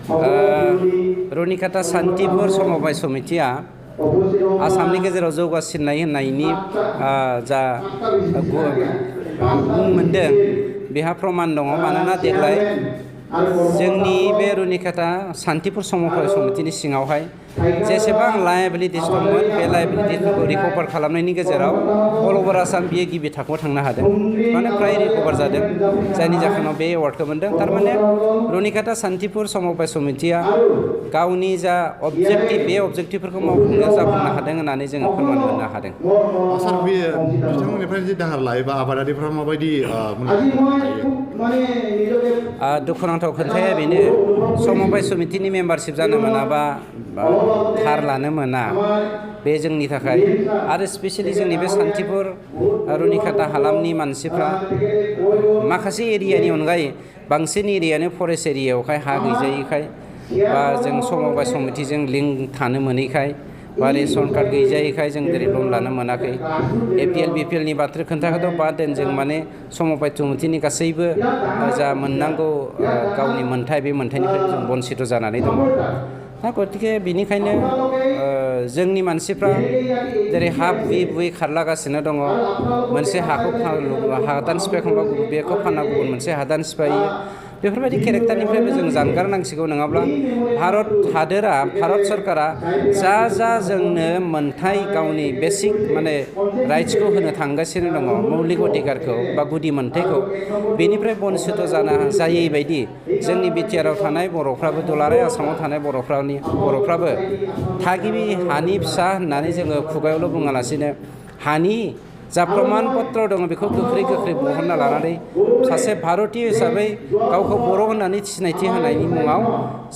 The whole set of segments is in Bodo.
रुनिकाटा सान्तिपुर समबाय समितिया आसामनि गेजेराव जौगासिननाय होननायनि जा बुं मोनदों बेहा प्रमाण दङ मानोना देग्लाय जोंनि बे रुनिकाटा सान्तिपुर समबाय समितिनि सिङावहाय जेसेबां लायबिलिटिस दंमोन बे लायबिलिटिसफोरखौ रिकभार खालामनायनि गेजेराव अल अभार आसाम बियो गिबि थाखोआव थांनो हादों माने फ्राय रिकभार जादों जायनि जाहोनाव बे एवार्डखौ मोनदों थारमाने रुनिकाटा सान्तिपुर समबाय समितिया गावनि जा अबजेक्टिभ बे अबजेक्टिभफोरखौ मावफुंनो जाफुंनो हादों होननानै जोङो फोरमान मोननो हादों। सार बे बिथांमोननिफ्राय जे दाहार लायोबा आबादारिफ्रा माबायदि दुखुनांथाव खोथाया बेनो समबाय समितिनि मेम्बारशिप जानो मोनाबा धार लानो मोना बे जोंनि थाखाय आरो स्पेसियेलि जोंनि बे सान्तिपुर रुनिकाटा हालामनि मानसिफ्रा माखासे एरियानि अनगायै बांसिन एरियानो फरेस्ट एरियायावहाय हा गैजायैखाय बा जों समबाय समितिजों लिंक थानो मोनैखाय बा रेशन कार्ड गैजायैखाय जों जेरै लन लानो मोनाखै एपिएल बिपिएलनि बाथ्रा खोन्थाखौथ' बाद दोन जों माने समबाय समितिनि गासैबो जा मोननांगौ गावनि मोन्थाय बे मोन्थायनिफ्राय जों बन्सित जानानै दङ दा गतिके बेनिखायनो जोंनि मानसिफ्रा जेरै हा बुयै बुयै खारलागासिनो दङ मोनसे हाखौ हादान सिफायखांबा बेखौ फानना गुबुन मोनसे हादान सिफायो बेफोरबायदि केरेक्टारनिफ्रायबो जों जानगारनांसिगौ नङाब्ला भारत हादोरा भारत सरकारा जा जोंनो मोन्थाय गावनि बेसिक माने राइट्सखौ होनो थांगासिनो दङ मौलिक अधिकारखौ बा गुदि मोन्थायखौ बेनिफ्राय बन्सित जायै बायदि जोंनि बिटिआरआव थानाय बर'फ्राबो दुलाराय आसामाव थानाय बर'फ्राबो थागिबि हानि फिसा होननानै जोङो खुगायावल' बुङालासिनो हानि जा प्रमाण पत्र दङ बेखौ गोख्रै बहनना लानानै सासे भारतीय हिसाबै गावखौ बर' होननानै सिनायथि होनायनि मुङाव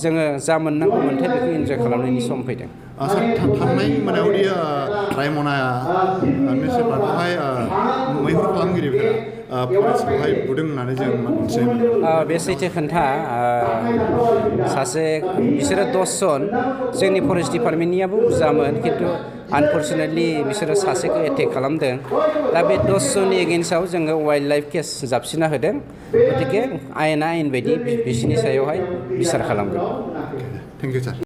जोङो जा मोननांगौ मोन्थाय बेखौ इन्जय खालामनायनि सम फैदों। सार थांनाय मोनायावदि रायमना नेसनेल पार्कआवहाय मैहुर खालामगिरिफोरा फरेस्टखौहाय बुदों होननानै जों मिथिनो मोनो। बे सैथो खोन्था बिसोरो 10 जन जोंनि फरेस्ट डिपार्टमेन्टनियाबो बुरजामोन खिन्थु आनफर्चुनेटलि बिसोरो सासेखौ एटेक खालामदों दा बे 10 जननि एगेन्स्टआव जोङो वाइल्ड लाइफ केस जाबसिनना होदों गतिके आयेना आयेन बायदि बिसोरनि सायावहाय बिसार खालामगोन। Thank you sir.